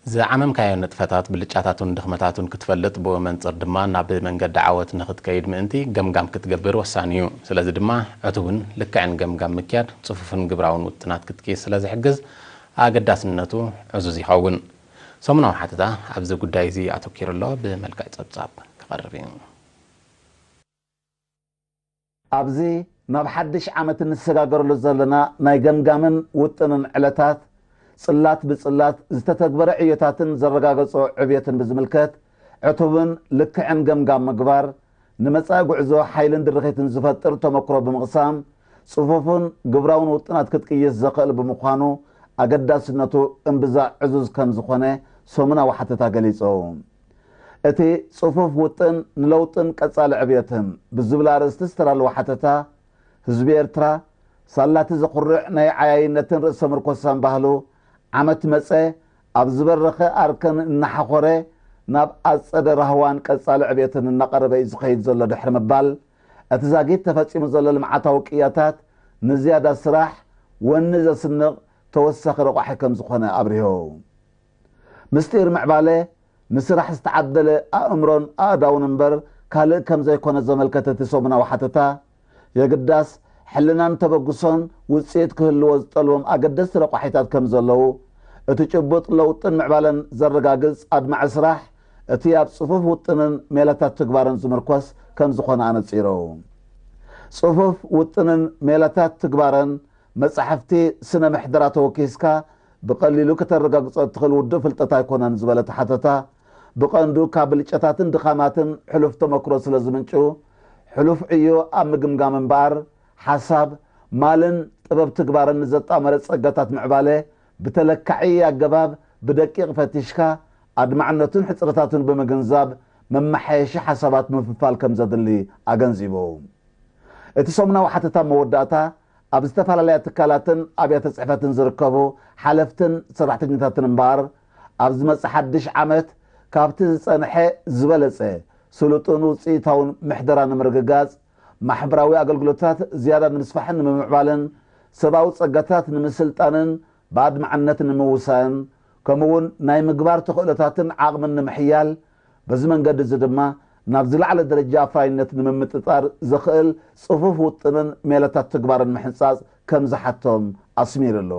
ዝዓመምካዮ ንጥፈታት፣ ብልጫታቱን ድኽመታቱን ክትፈልጥ፣ ብኡ መንጽር ድማ ናብ መንገዲ ዓወት ንኽትከይድ ምእንቲ ገምጋም ክትገብር ወሳኒ እዩ። ስለዚ ድማ ዕቱብን ልክዕን ገምጋም ምክያድ፣ ጽፉፍን ግብራውን ውጥናት ክትቅይስ ስለ ዝሕግዝ፣ ኣገዳስነቱ ዕዙዝ ይኸውን። ሰሙናዊ ሓተታ ኣብዚ ጉዳይ እዚ ኣተኲሩ ኣሎ፣ ብመልክዕ ጸብጻብ ክቐርብ እዩ። ኣብዚ ናብ ሓድሽ ዓመት እንሰጋገረሉ ዘለና ናይ ገምጋምን ውጥንን ዕለታት፣ ጽላት ብጽላት ዝተተግበረ ዕዮታትን ዘረጋገጾ ዕብየትን ብዝምልከት፣ ዕቱብን ልክዕን ገምጋም ምግባር፣ ንመጻኢ ጉዕዞ ሓይልን ድርኺትን ዝፈጥር ተመክሮ ብምቕሳም፣ ጽፉፍን ግብራውን ውጥናት ክትቅይስ ዘኽእል ብምዃኑ፣ ኣገዳስነቱ እምብዛ ዕዙዝ ከም ዝኾነ ሰሙናዊ ሓተታ ገሊጹ። እቲ ጽፉፍ ውጥን ንለውጥን ቀጻሊ ዕብየትን ብዝብል ኣርእስቲ ዝተዳለወ ሓተታ፣ ህዝቢ ኤርትራ ሳላቲ ዘኹርዕ ናይ ዓያይነትን ርእሰ ምርኮሳን ባህሉ፣ ዓመት መጸ ኣብ ዝበረኸ ኣርከን እናሓኾረ፣ ናብ ኣጸደ ራህዋን ቀጻሊ ዕብየትን እናቐረበ እዩ ዝኸይድ ዘሎ ድሕሪ ምባል፣ እቲ ዛጊት ተፈጺሙ ዘሎ ልምዓታዊ ቅያታት ንዝያዳ ስራሕ፣ ወኒ ዘስንቕ ተወሳኺ ረቋሒ ከም ዝኾነ ኣብሪሁ። ምስጢር ምዕባለ ንስራሕ ዝተዓደለ ኣእምሮን ኣእዳውን እምበር ካልእ ከም ዘይኮነ ዘመልከተ እቲ ሰሙናዊ ሓተታ፣ የግዳስ ሕልናን ተበግሶን ውጽኢት ክህልዎ ዝጠልቦም ኣገደስቲ ረቋሒታት ከም ዘለዉ፣ እቲ ጭቡጥ ለውጥን ምዕባለን ዘረጋግጽ ኣድማዒ ስራሕ፣ እቲ ኣብ ጽፉፍ ውጥንን ሜላታት ትግባርን ዝምርኮስ ከም ዝኾነ ኣነጺሩ። ጽፉፍ ውጥንን ሜላታት ትግባረን መጻሕፍቲ ስነ ምሕደራ ተወኪስካ ብቐሊሉ ከተረጋግጾ እትኽእል ውዱእ ፍልጠት ኣይኮነን ዝበለ እቲ ሓተታ፣ ብቐንዱ ካብ ብልጫታትን ድኻማትን ሕሉፍ ተመክሮ ስለ ዝምንጩ፣ ሕሉፍ ዕዮ ኣብ ምግምጋም እምበኣር፣ ሓሳብ፣ ማልን ጥበብ ትግባርን ንዘጣመረ ጸጋታት ምዕባለ ብተለካዒ ኣገባብ ብደቂቕ ፈቲሽካ፣ ኣድማዕነቱን ሕጽረታቱን ብምግንዛብ፣ መመሓየሺ ሓሳባት ምፍፋል ከም ዘድሊ ኣገንዚቡ። እቲ ሰሙናዊ ሓተታ መወዳእታ፣ ኣብ ዝተፈላለያ ትካላትን ኣብያተ ጽሕፈትን ዝርከቡ ሓለፍትን ሰራሕተኛታትን እምበኣር፣ ኣብ ዝመጽእ ሓድሽ ዓመት ካብቲ ዝጸንሐ ዝበለጸ ስሉጥን ውጽኢታውን ምሕደራ ንምርግጋጽ፣ ማሕበራዊ ኣገልግሎታት ዝያዳ ንምስፋሕን ንምምዕባልን፣ ሰብኣዊ ጸጋታት ንምስልጣንን ብኣድማዕነት ንምውሳእን፣ ከምኡ'ውን ናይ ምግባር ተኽእሎታትን ዓቕምን ንምሕያል፣ በዚ መንገዲ እዚ ድማ ናብ ዝለዓለ ደረጃ ኣፍራይነት ንምምጥጣር ዘኽእል ጽፉፍ ውጥንን ሜላታት ትግባርን ምሕንጻጽ ከም ዝሓቶም ኣስሚሩ ኣሎ።